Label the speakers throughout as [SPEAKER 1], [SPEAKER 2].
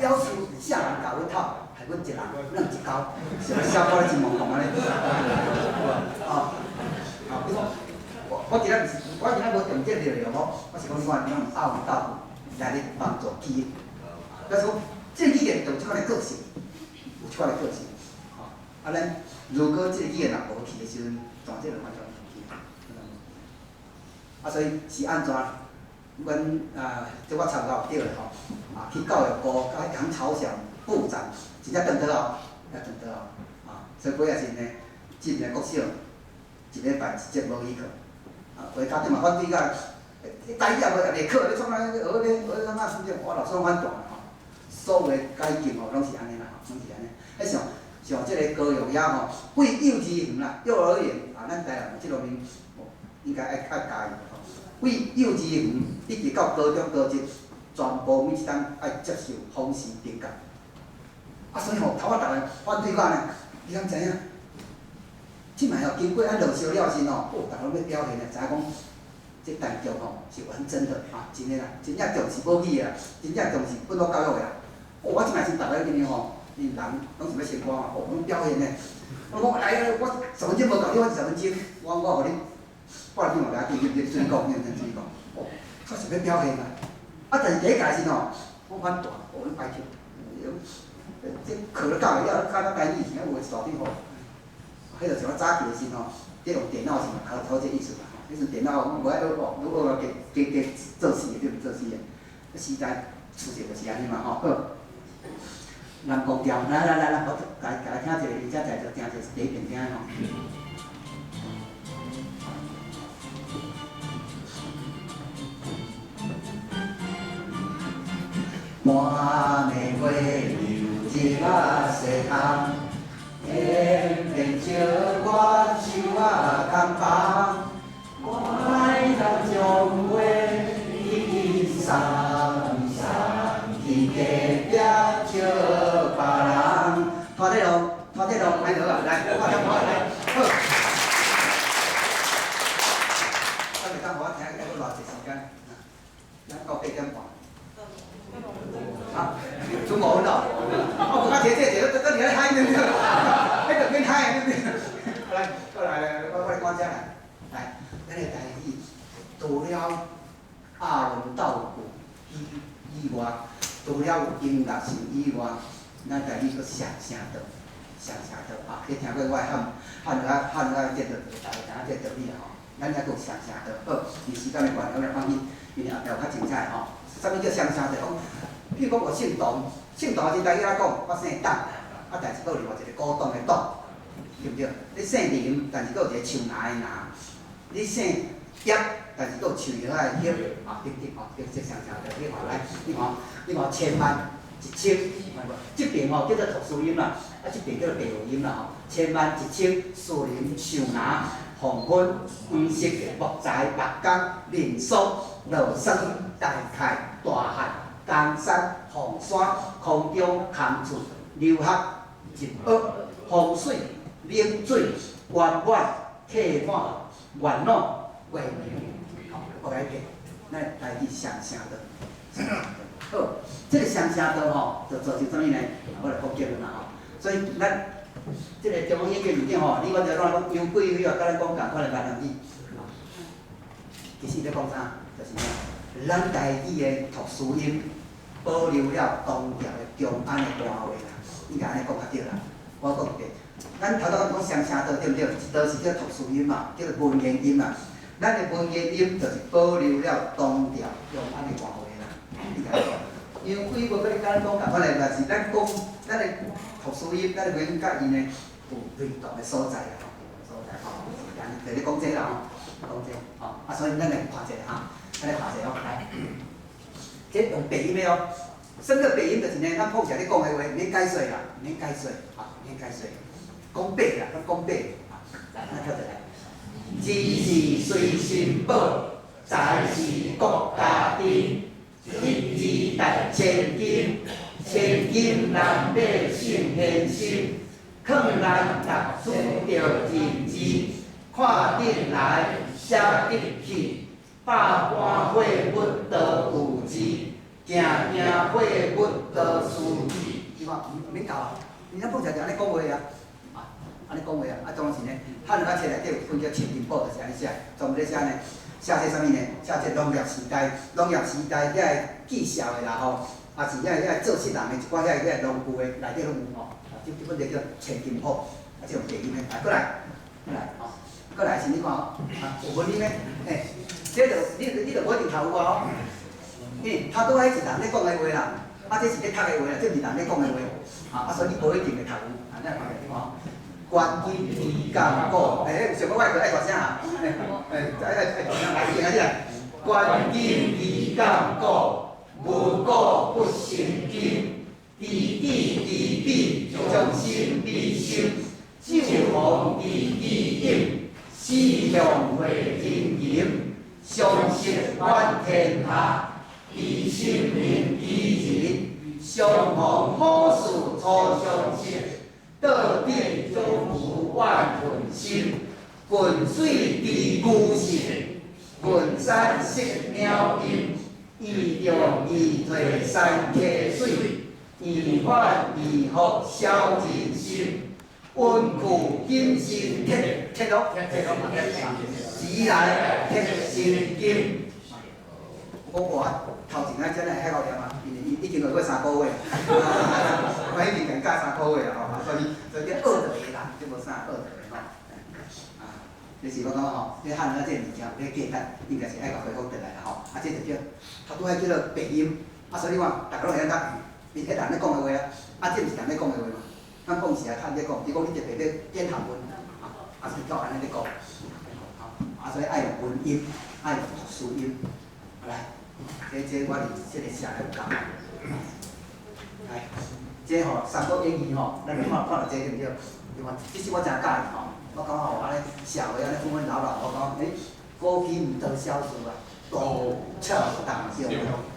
[SPEAKER 1] 表示啥人共阮哭，害阮一人軟一溝，是欲寫看咧真懵懂按呢。哦，啊，比如講，我今仔毋是，我今仔無重這個內容哦，我是講你看，你用押韻鬥句來咧幫助記憶。表示講，這個語言就有這款的個性，有這款的個性。吼，啊，咱如果這個語言若無去的時陣，全這就完全無去。啊，所以是按怎？阮啊，這我參考對的吼，啊，去教育部佮楊朝祥部長，真正轉倒後，也轉倒後，啊，所以尾仔時呢，進來國小，一禮拜一節母語課，啊，有的家長嘛反對甲，台語也袂也袂考，欲創啥學咧學創啥？我老師攏反對吼，所有的改革吼，攏是按呢啦，攏是按呢。彼像像這个高雄遐吼，對幼稚園啦、幼兒園啊，咱台南這方面應該愛愛加油吼。對幼稚園一直到高中、高職，全部每一冬愛接受訪視評鑑。啊，所以吼，頭仔逐个反對我呢，你敢知影？這擺吼經過按落燒了時吼，哦，逐个攏欲表現咧，知影講這當局吼是玩真的啊，真的啦，真正重視母語的啦，真正重視本土教育的啦。哦，我這擺是逐个恁吼，𪜶人攏是欲升官嘛，哦，攏表現咧。我講來啊，我10分鐘無夠你，我20分鐘，我予你。我來去嘛，共伊注意講，你注意講，哦，確實欲表現啊。啊，但是第一屆時吼，我反彈，哦，你拜託，這課都教袂了，教到台語，是有一大堆吼。彼就像我早期的時吼，咧用電腦時嘛，頭頭這意思啦吼。彼陣電腦無愛學哦，愈學啊加加加做死的，對毋做死的。時代趨勢就是按呢嘛吼。好，南宮調，來來來來，我共共聽一下，伊才在就聽一第一遍聽吼。滿暝花流入啊西窗，偏偏照我手啊空房，怪人將花送送去隔壁借別人。拖這路，拖這路，來好啊，來，我聽我來，好。等下等我聽，還閣偌濟時間？咱到8點半。啊，剩5分咯，我無較提這個，閣閣佇遐嗨對不對？彼個免嗨對不對？來，過來來，我來趕遮來，來，咱的台語除了押韻鬥句以外，除了有音樂性以外，咱台語閣雙聲道，雙聲道啊！你聽過我的漢漢語漢語這個，大家知影這道理啊吼。咱抑閣有雙聲道，好，因時間的關係，我來放去，因為後壁有較精彩吼。啥物叫雙聲道？講，比如講我姓董，姓董的時台語來講，我姓董，啊，但是閣有另外一個古董的董，對毋對？你姓林，但是閣有一個樹林的林；你姓葉，但是閣有樹葉仔的葉，啊，對對吼，對，這雙聲道，你看來，你看，你看千萬一千，這邊吼叫做吐司音啦，啊，這邊叫做白話音啦吼。千萬一千，樹林樹林，黃昏，黃色木材木工，民宿落霜大概大漢江山鳳山空中空厝留學入學風水冷水圓滿客滿元老月明，吼，閣來一遍，咱台語雙聲道，好，這個雙聲道吼，就造成啥物呢？我來講結論啦吼。所以咱這個中央研究院長吼，李元朝攏講楊貴妃啊，佮咱講仝款的閩南語，其實咧講啥？就是啥？咱台語的吐司音保留了唐朝的長安的官話啦，應該按呢講較對啦。我講一遍，咱頭拄仔講雙聲道對毋對？一道是叫吐司音嘛，叫做文言音嘛。咱的文言音就是保留了唐朝長安的官話啦，應該講。楊貴無佮你咱講仝款的，但是咱講咱的吐司音，咱的文言音佮伊呢有雷同的所在啦，所在吼，是按呢，就咧講這啦吼，講這吼，啊，所以咱來看一下哈，咱來看一下哦，來，這用白音的哦，啥物叫白音？就是呢，咱普常咧講的話，毋免解說啦，毋免解說，啊，毋免解說，講白啦，咱講白，啊，來，咱跳一來，知是隨身寶，財是國家丁，一字值千金，千金難買聖賢心，囥咱讀書著認字，看得來，寫得去，百般貨物都有字，件件貨物都需毋免教啊，伊咱本來就按呢講話啊，啊，按呢講話啊，啊當時呢，漢文冊內底有一本叫《千金譜》，就是按呢寫，專門咧寫呢，寫這啥物呢？寫這農業時代，農業時代遐个記數的啦吼，啊是遐做穡人的一寡遐農具的內底攏有吼，啊，這本就叫《千金譜》，啊，這種白音的，來過來，過來吼，過來是你看吼，啊，有文理呢？欸，這就你就無一定讀有啊吼，因為頭拄仔彼是人咧講的話啦，啊，這是咧讀的話啦，這毋是人咧講的話，啊，所以你無一定會讀有，啊，你來看下吼。觀今知今古，欸，有想講我愛愛大聲啊？欸，欸，愛愛愛大聲，來，靜下你來。觀今知今古，無古不成今。知己知彼，將心比心。酒逢知己飲，死相會人吟。相識滿天下，知心寧幾人？相逢好事初相識。到底總有萬分心，近水知魚性，近山識鳥音。義重義退山溪水，義反義復小人心。溫苦謹慎鐵鐵路鐵路時來鐵成金。我頭前仔真係遐夠念啊，因為伊已經落過3個月，我已經教3個月啊吼，所以叫學就會啦，這無啥學就會吼。啊，就是我感覺吼，這漢語這個物件有咧價值，應該是愛共恢復轉來啦吼。啊，這就叫頭拄仔叫做白音，啊，所以你看，逐家攏會曉讀，伊彼人咧講的話啊，啊，這毋是人咧講的話嘛。咱講是啊，較咧講，伊講你特別咧演學問，啊，啊是照按呢咧講，啊，所以愛用文音，愛用讀書音，來。這我佇這个寫的有夠。來，這吼《三國演義》吼，咱就看看著這對毋對？你看，這是我誠佮意吼，我感覺吼按呢社會按呢紛紛擾擾，我感覺欸，古今毋多小事啊，都俏當中，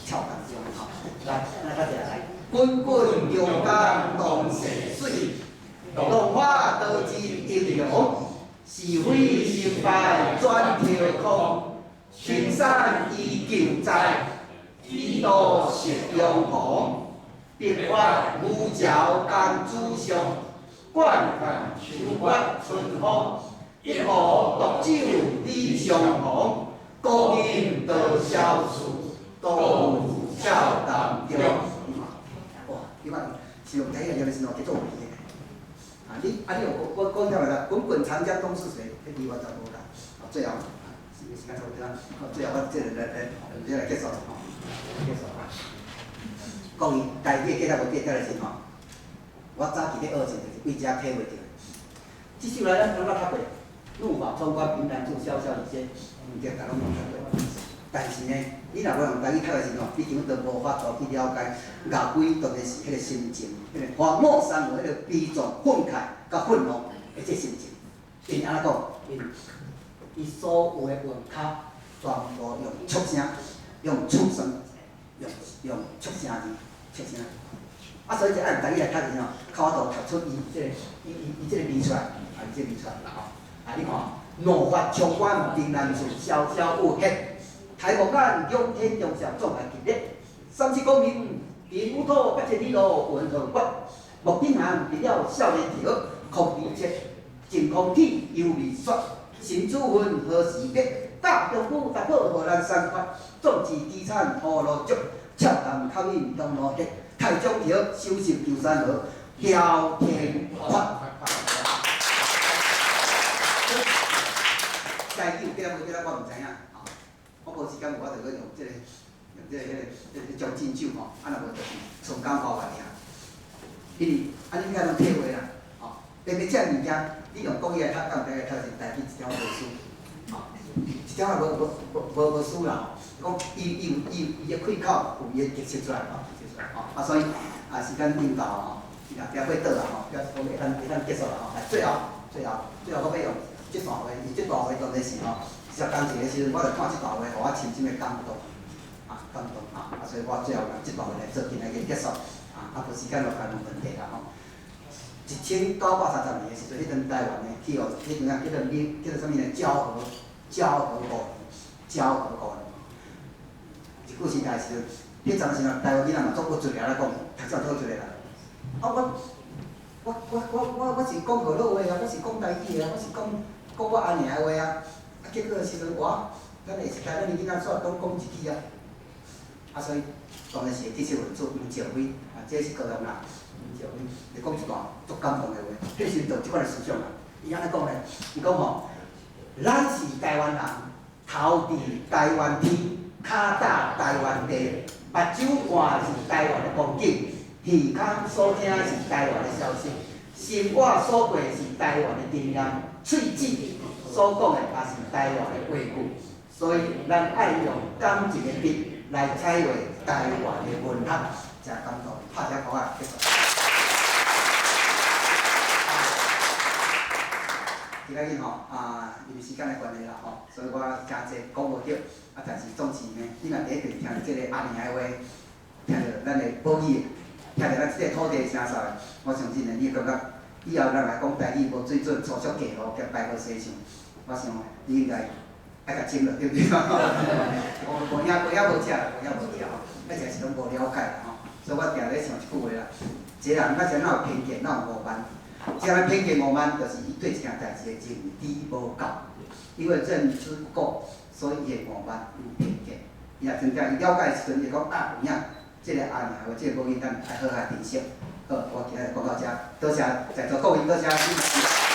[SPEAKER 1] 俏當中吼。來，咱來較一下來，滾滾長江東逝水，浪花淘盡英雄，是非成敗轉頭空。青山依舊在，幾度夕陽紅。白髮渔樵江子上，惯看秋月春風。一壶毒酒李相逢，古今多少事，都付笑谈中。哇！你看，是用台語念的時陣，叫做味的。啊，你啊，你有講講講來啦，滾滾長江東逝水，彼句我就無啦。啊，最後。時間差不多啦，最後我這個來來，來來結束吼，結束啊。講伊台語記得無記得的時吼，我早期咧學時就是對遮體會著。這首來咱攏捌讀過，怒髮衝冠憑欄處，瀟瀟雨歇，毋對，逐攏捌讀過。但是呢，你若無用台語讀的時吼，你根本就無法度去了解岳飛當時是彼個心情，彼個華莫三河彼個悲壯、憤慨、佮憤怒的這心情。因按怎講？因伊所有的韻腳全部用促聲，用促聲，用促聲字，促聲。啊，所以這按台語來讀時吼，較法度讀出伊這個伊伊伊這個味出來，啊，伊這個味出來啦吼。啊，你看，怒髮衝冠憑欄處，瀟瀟雨歇。抬目眼，仰天長嘯，壯哉激烈。三七功名塵與土，八千里路雲和月。目頂寒，直了少年頭，空悲切，晴空天，猶未雪。神主魂何時別？甲中府踏破河南山川，壯志飢餐胡羅粥，俏談口音匈奴血。太宗朝，收拾舊山河，蕭天發。台語有記得無記得我毋知影，吼，我無時間無，我就閣用這個用這個彼個彼個將進酒吼，啊若無就是春江花月夜。因為按呢你較能體會啦，吼，特別這物件，你用國語來讀，佮用台語來讀是台語一點仔無輸，吼，一點仔無無無無無輸啦，吼。講伊伊有伊伊的開口有伊的特色出來，吼，特色出來，吼，啊所以啊時間已經到吼，後壁要倒啦吼，表示講會當結束啦吼。來，最後最後最後，我欲用這段話，伊這段話當然是吼，10工前的時陣，我就看這段話，予我深深的感動，啊感動啊，啊所以我最後用這段話來做今仔日結束，啊啊無時間就來問問題啦吼。1930年的時陣，彼陣台灣的去予彼陣啊叫做叫做啥物呢？昭和昭和五年，昭和五年。日據時代時陣，彼陣時陣台灣囡仔嘛足鬱卒的，按怎講，讀冊足鬱卒的啦。啊，我我我我我我是講河洛話啊，我是講台語啊，我是講講我阿娘的話啊。啊，結果的時陣，我咱下一代咱的囡仔煞攏講一句啊。啊，所以當然是知識分子黃兆輝啊，這是高雄人，黃兆輝，伊講一段足感動的話，彼時就這款的思想啊。伊按呢講咧，伊講吼，咱是台灣人，頭佇台灣天，跤踏台灣地，目睭看是台灣的風景，耳孔所聽是台灣的消息，生活所過是台灣的經驗，喙齒所講的也是台灣的話句，所以咱愛用感情的筆來彩畫台灣的文學，誠感動，拍一鼓仔結束。今仔日吼啊，因為時間的關係啦吼，所以我誠濟講無著，啊，但是總是呢，你若佇彼邊聽著這个阿娘的話，聽著咱的母語，聽著咱這个土地的聲索，我相信呢，你會感覺以後人來講台語無水準、粗俗假路、兼排無西唱，我想你應該愛共整落，對毋對？無無影無影無食，無影無食吼，啊，這是攏無了解啦吼，所以我定咧想一句話啦，一個人若是哪有偏見，哪有傲慢？這樣偏見傲慢，就是伊對一件代誌的認知無夠，因為認知不夠，所以伊會傲慢有偏見。伊若真正伊了解的時陣，伊會講啊，有影，這个阿娘或這个母語，咱愛好好珍惜。好，我今仔日講到遮，多謝在座各位，多謝。